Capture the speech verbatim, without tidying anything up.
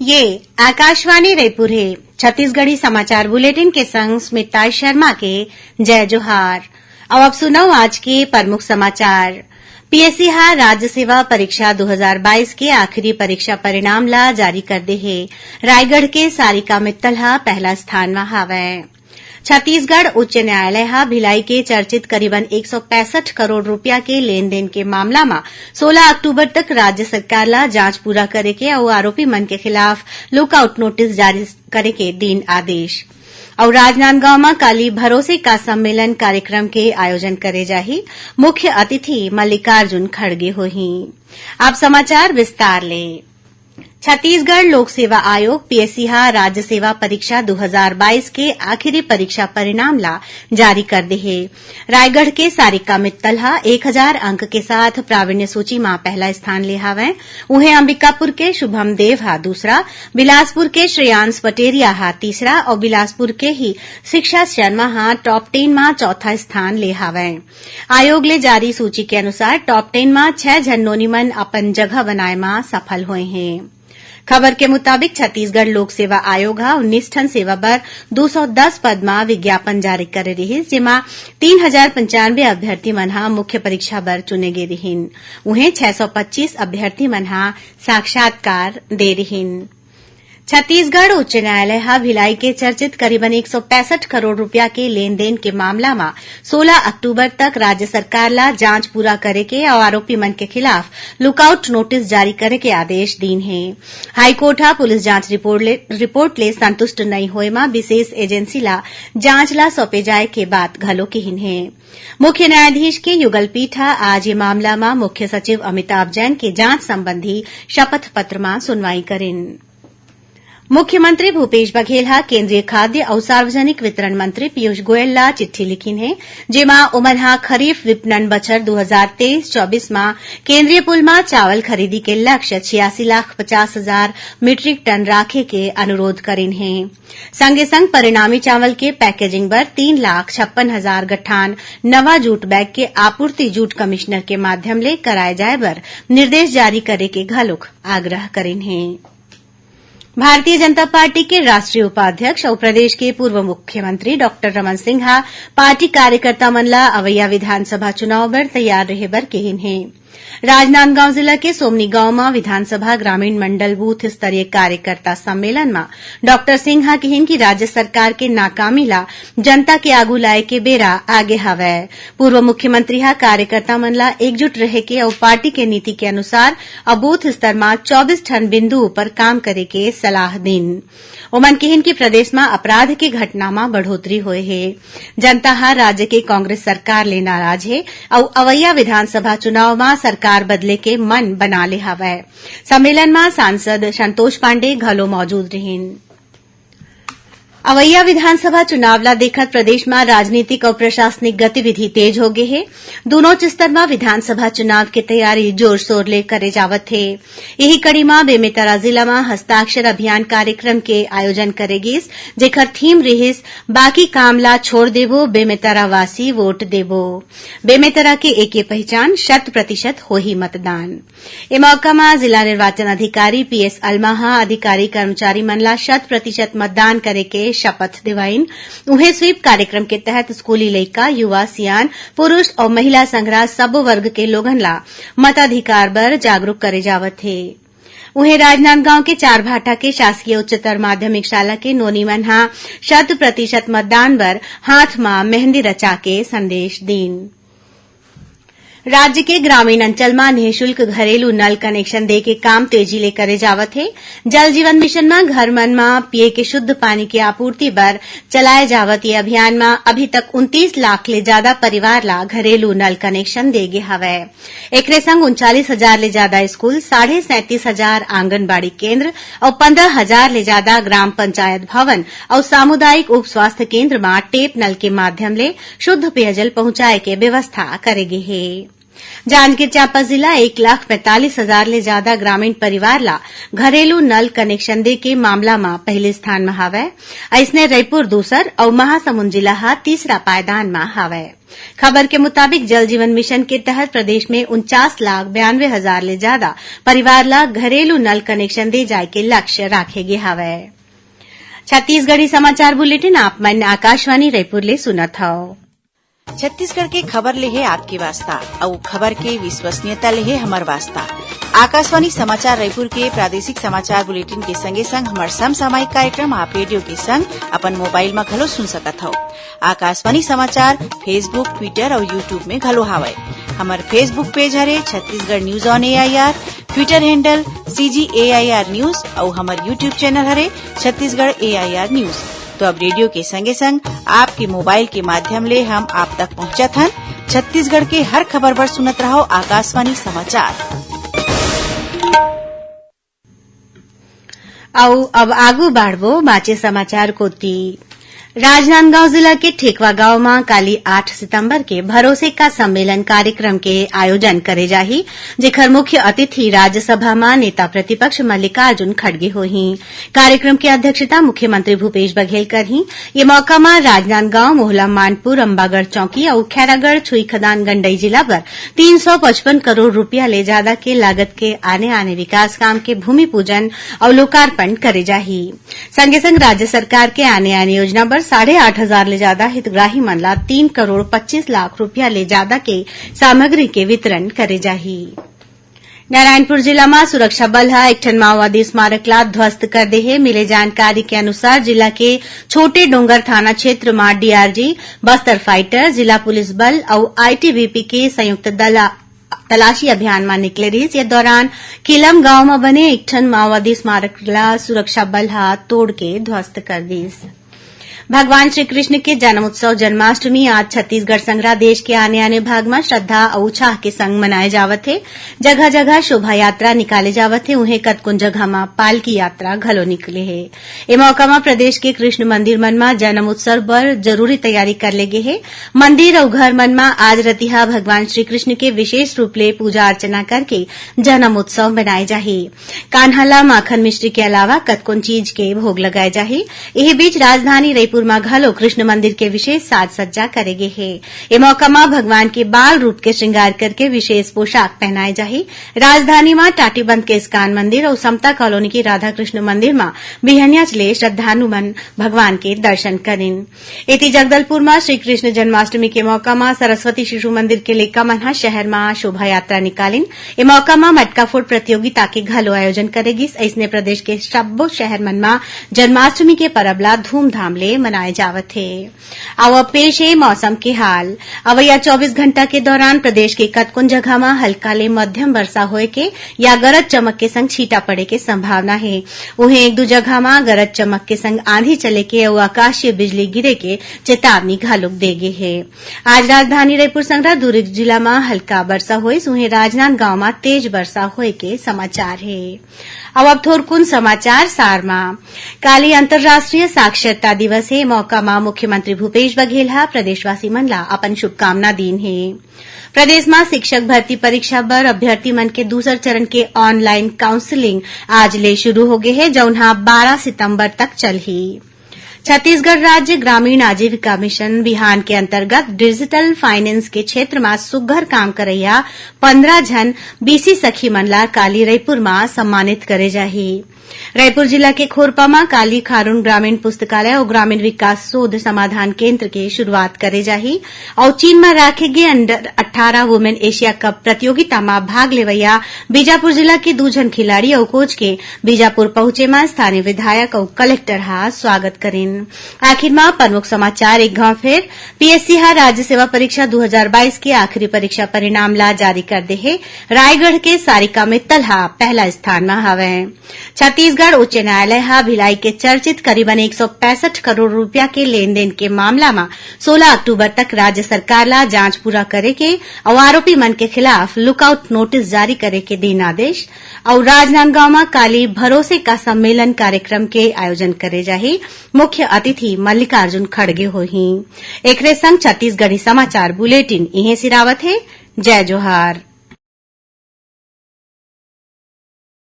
ये आकाशवाणी रायपुर हे। छत्तीसगढ़ी समाचार बुलेटिन के संग स्मिता शर्मा के जय जोहार। अब आप सुनव आज के प्रमुख समाचार। पीएससी ह राज्य सेवा परीक्षा दो हजार बाईस के आखिरी परीक्षा परिणाम ला जारी कर दे हे। रायगढ़ के सारिका मित्तल ह पहला स्थान म हावय। छत्तीसगढ़ उच्च न्यायालय ह भिलाई के चर्चित करीबन एक सौ पैंसठ करोड़ रुपया के लेन देन के मामला म सोलह अक्टूबर तक राज्य सरकार ला जांच पूरा करे के अउ आरोपी मन के खिलाफ लुकआउट नोटिस जारी करे के दीन आदेश। अउ राजनांदगांव म काली भरोसे का सम्मेलन कार्यक्रम के आयोजन करे जाही। मुख्य अतिथि मल्लिकार्जुन खड़गे होही। आप समाचार विस्तार ले। छत्तीसगढ़ लोक सेवा आयोग, पीएससी, ह राज्य सेवा परीक्षा दो हजार बाईस के आखिरी परीक्षा परिणाम ला जारी कर दे हे। रायगढ़ के सारिका मित्तल ह एक हजार अंक के साथ प्रावीण्य सूची म पहला स्थान ले हावय। उहें, अंबिकापुर के शुभम देव ह दूसरा, बिलासपुर के श्रेयांश पटेरिया ह तीसरा अउ बिलासपुर के ही शिक्षा शर्मा ह टॉप टेन म चौथा स्थान ले हावय। आयोग ले जारी सूची के अनुसार, टॉप टेन म छह झन नोनी मन अपन जगह बनाए म सफल होए हें। खबर के मुताबिक, छत्तीसगढ़ लोक सेवा आयोग ह उन्नीस ठन सेवा बर दो सौ दस पद म विज्ञापन जारी करे रिहिस, जेमा तीन हजार पंचानवे अभ्यर्थी मन ह मुख्य परीक्षा बर चुने गे रिहिन। उहें, छह सौ पच्चीस अभ्यर्थी मन ह साक्षात्कार दे रिहिन। छत्तीसगढ़ उच्च न्यायालय ह भिलाई के चर्चित करीबन एक सौ पैंसठ करोड़ रुपया के लेन देन के मामला म सोलह अक्टूबर तक राज्य सरकार ला जांच पूरा करे के अउ आरोपी मन के खिलाफ लुकआउट नोटिस जारी करे के आदेश दीन हे। हाईकोर्ट ह पुलिस जांच रिपोर्ट ले, रिपोर्ट ले संतुष्ट नइ होए म विशेष एजेंसी ला जांच ला सौंपे जाए के बात घलो किहिन हे। मुख्य न्यायाधीश के युगल पीठ ह आज ये मामला म मुख्य सचिव अमिताभ जैन के जांच संबंधी शपथ पत्र म सुनवाई करिन। मुख्यमंत्री भूपेश बघेल ह केंद्रीय खाद्य अउ सार्वजनिक वितरण मंत्री पीयूष गोयल ला चिट्ठी लिखिन हे, जेमा ओमन ह खरीफ विपणन बछर दो हजार तेईस चौबीस म केंद्रीय पुल म चावल खरीदी के लक्ष्य छियासी लाख पचास हजार मीट्रिक टन राखे के अनुरोध करिन हे। संगे संग परिणामी चावल के पैकेजिंग बर तीन लाख छप्पन हजार गठान नवा जूट बैग के आपूर्ति जूट कमिश्नर के माध्यम ले कराए जाए बर निर्देश जारी करे के घलोक आग्रह करिन हे। भारतीय जनता पार्टी के राष्ट्रीय उपाध्यक्ष अउ प्रदेश के पूर्व मुख्यमंत्री डॉक्टर रमन सिंह ह पार्टी कार्यकर्ता मन ल अवइया विधानसभा चुनाव बर तैयार रहे बर केहिन हे। राजनांदगांव जिला के सोमनी गांव म विधानसभा ग्रामीण मंडल बूथ स्तरीय कार्यकर्ता सम्मेलन म डॉक्टर सिंह ह किहिन कि राज्य सरकार के नाकामी ला जनता के आगू लाए के बेरा आगे हवय। पूर्व मुख्यमंत्री ह कार्यकर्ता मन ला एकजुट रहे के अउ पार्टी के नीति के अनुसार अउ बूथ स्तर म चौबीस ठन बिंदु उपर काम करे के सलाह दीन। ओमन किहिन कि प्रदेश म अपराध के घटना म बढ़ोतरी होए हे। जनता ह राज्य के कांग्रेस सरकार ले नाराज हे अउ अवइया विधानसभा चुनाव म सरकार बदले के मन बना ले हवय। सम्मेलन म सांसद संतोष पांडे घलो मौजूद रिहिन। अवइया विधानसभा चुनाव ला देखत प्रदेश म राजनीतिक अउ प्रशासनिक गतिविधि तेज हो गे हे। दूनोच स्तर म विधानसभा चुनाव के तैयारी जोर-शोर ले करे जावत हे। इही कड़ी म बेमेतरा जिला म हस्ताक्षर अभियान कार्यक्रम के आयोजन करे गिस, जेखर थीम रिहिस, "बाकी काम ला छोड़ देबो, बेमेतरा वासी वोट देबो।" बेमेतरा के एके पहिचान, शत प्रतिशत होही मतदान। ए मौका म जिला निर्वाचन अधिकारी पीएस अल्मा ह अधिकारी कर्मचारी मन ला शत प्रतिशत मतदान करे के शपथ दिवाइन। उहें, स्वीप कार्यक्रम के तहत स्कूली लइका, युवा, सियान, पुरुष अउ महिला संघरा सबो वर्ग के लोगन ला मताधिकार बर जागरूक करे जावत हे। उहें, राजनांदगांव के चारभाठा के शासकीय उच्चतर माध्यमिक शाला के नोनी मन ह शत प्रतिशत मतदान बर हाथ म मेहंदी रचा के संदेश दीन। राज्य के ग्रामीण अंचल म निःशुल्क घरेलू नल कनेक्शन दे के काम तेजी ले करे जावत हे। जल जीवन मिशन म घर मन म पीए के शुद्ध पानी के आपूर्ति बर चलाए जावत ये अभियान म अभी तक उनतीस लाख ले जादा परिवार ला घरेलू नल कनेक्शन दे गे हवय। एकरे संग उनचालीस हजार ले जादा स्कूल, साढ़े सैंतीस हजार आंगनबाड़ी केंद्र अउ पंद्रह हजार ले जादा ग्राम पंचायत भवन अउ सामुदायिक उप स्वास्थ्य केंद्र म टेप नल के माध्यम ले शुद्ध पेयजल पहुंचाए के व्यवस्था करे गे हे। जांजगीर चांपा जिला एक लाख पैंतालीस हजार ले जादा ग्रामीण परिवार ला घरेलू नल कनेक्शन दे के मामला म पहले स्थान म हावय। अइसने रईपुर दूसर अउ महासमुंद जिला ह तीसरा पायदान म हावय। खबर के मुताबिक, जल जीवन मिशन के तहत प्रदेश में उनचास लाख बयानवे हजार ले जादा परिवार ला घरेलू नल कनेक्शन दे जाय के लक्ष्य राखे गे हावय। छत्तीसगढ़ी समाचार बुलेटिन आप मन आकाशवाणी रईपुर ले सुनत हव। छत्तीसगढ़ के खबर ले हे आपके वास्ता, अउ खबर के विश्वसनीयता ले हे हमर वास्ता। आकाशवाणी समाचार रायपुर के प्रादेशिक समाचार बुलेटिन के संगे संग हमर समसामयिक कार्यक्रम आप रेडियो के संग अपन मोबाइल म घलो सुन सकत हव। आकाशवाणी समाचार Facebook, Twitter अउ YouTube में घलो हावय। हमर Facebook पेज हरे Chhattisgarh news on AIR, Twitter handle CG AIR news अउ हमर YouTube चैनल हरे छत्तीसगढ़ एआईआर न्यूज। तो अब रेडियो के संगे संग आपके मोबाइल के माध्यम ले हम आप तक पहुंचत हन। छत्तीसगढ़ के हर खबर बर सुनत रहव आकाशवाणी समाचार। अउ अब आगू बाढ़बो बाचे समाचार कोति। राजनांदगांव जिला के ठेकवा गांव म काली आठ सितंबर के भरोसे का सम्मेलन कार्यक्रम के आयोजन करे जाही, जेखर मुख्य अतिथि राज्यसभा म नेता प्रतिपक्ष मल्लिकार्जुन खड़गे होही। कार्यक्रम के अध्यक्षता मुख्यमंत्री भूपेश बघेल करही। ये मौका म राजनांदगांव, मोहला मानपुर, अंबागढ़ चौकी अउ खैरागढ़ छुईखदान गंडई जिला बर तीन सौ पचपन करोड़ रुपया ले जादा के लागत के आने-आने विकास काम के भूमि पूजन अउ लोकार्पण करे जाही। संगे संग राज्य सरकार के आने-आने योजना बर साढ़े आठ हजार ले जादा हितग्राही मन ला तीन करोड़ पच्चीस लाख रुपया ले जादा के सामग्री के वितरण करे जाही। नारायणपुर जिला म सुरक्षा बल ह एक ठन माओवादी स्मारक ला ध्वस्त कर दे हे। मिले जानकारी के अनुसार, जिला के छोटे डोंगर थाना क्षेत्र म डीआरजी, बस्तर फाइटर, जिला पुलिस बल अउ आईटीबीपी के संयुक्त दल तलाशी अभियान म निकले रिहिस। ये दौरान किलम गांव म बने एक ठन माओवादी स्मारक ला सुरक्षा बल ह तोड़ के ध्वस्त कर दिस। भगवान श्री कृष्ण के जन्म उत्सव जन्माष्टमी आज छत्तीसगढ़ संघरा देश के आने-आने भाग म श्रद्धा अउ उत्साह के संग मनाए जावत हे। जगह-जगह शोभा यात्रा निकाले जावत हे, उहें कतकोन जगह म पालकी यात्रा घलो निकले हे। ए मौका म प्रदेश के कृष्ण मंदिर मन म जन्म उत्सव बर जरूरी तैयारी कर ले गे हे। मंदिर अउ घर मन म आज रतिहा भगवान श्री कृष्ण के विशेष रूप ले पूजा अर्चना करके जन्म उत्सव मनाए जाही। कान्हा ला माखन मिश्री के अलावा कतकोन चीज के भोग लगाए जाही। इही बीच राजधानी रईपुर म घलो कृष्ण मंदिर के विशेष साज सज्जा करे गे हे। ए मौका म भगवान के बाल रूप के श्रृंगार करके विशेष पोशाक पहनाए जाही। राजधानी म टाटीबंध के इस्कान मंदिर अउ समता कॉलोनी के राधा कृष्ण मंदिर म बिहनियाच ले श्रद्धालु मन भगवान के दर्शन करिन। एती जगदलपुर म श्री कृष्ण जन्माष्टमी के मौका म सरस्वती शिशु मंदिर के लइका मन ह शहर म शोभा यात्रा निकालिन। ए मौका म मटका फोड़ प्रतियोगिता के घलो आयोजन करे गिस। अइसने प्रदेश के सब्बो शहर मन म जन्माष्टमी के परब ला धूमधाम ले मनाए जावत हे। अउ अब पेश हे मौसम के हाल। अवइया चौबीस घंटा के दौरान प्रदेश के कतकोन जगह म हल्का ले मध्यम वर्षा होए के या गरज चमक के संग छींटा पड़े के संभावना हे। उहें, एक दू जगह म गरज चमक के संग आंधी चले के अउ आकाशीय बिजली गिरे के चेतावनी घलोक दे गे हे। आज राजधानी रायपुर संघरा दुर्ग जिला म हल्का वर्षा होइस, उहें राजनांदगांव म तेज वर्षा होए के समाचार हे। अब, अब थोरकुन समाचार सार म। काली अंतर्राष्ट्रीय साक्षरता दिवस हे, मौका म मुख्यमंत्री भूपेश बघेल ह प्रदेशवासी मन ला अपन शुभकामना दीन हे। प्रदेश म शिक्षक भर्ती परीक्षा बर अभ्यर्थी मन के दूसर चरण के ऑनलाइन काउंसलिंग आज ले शुरू हो गे हे, जउन ह बारह सितंबर तक चलही। छत्तीसगढ़ राज्य ग्रामीण आजीविका मिशन बिहान के अंतर्गत डिजिटल फाइनेंस के क्षेत्र म सुग्घर काम करइया पंद्रह झन बीसी सखी मन ला काली रईपुर म सम्मानित करे जाही। रईपुर जिला के खोरपा म काली खारून ग्रामीण पुस्तकालय अउ ग्रामीण विकास शोध समाधान केंद्र के शुरुआत करे जाही अउ चीन म राखे गे अंडर अट्ठारह वुमेन एशिया कप प्रतियोगिता म भाग लेवइया बीजापुर जिला के दू झन खिलाड़ी अउ कोच के बीजापुर पहुंचे म स्थानीय विधायक अउ कलेक्टर ह स्वागत करिन। आखिर म प्रमुख समाचार एक घाव फेर, पीएससी ह राज्य सेवा परीक्षा दू हजार बाईस के आखिरी परीक्षा परिणाम ला जारी कर दे हे। रायगढ़ के सारिका मित्तल ह पहला स्थान म हवय। छत्तीसगढ़ उच्च न्यायालय ह भिलाई के चर्चित करीबन एक सौ पैंसठ करोड़ रुपया के लेन-देन के मामला म सोलह अक्टूबर तक राज्य सरकार ला जांच पूरा करे के अउ आरोपी मन के खिलाफ लुकआउट नोटिस जारी करे के दीन आदेश। अउ राजनांदगांव म काली भरोसे का सम्मेलन कार्यक्रम के आयोजन करे जाही। मुख्य अतिथि मल्लिकार्जुन खड़गे होही। एकरे संग छत्तीसगढ़ी समाचार बुलेटिन इहें सिरावत हे। जय जोहार।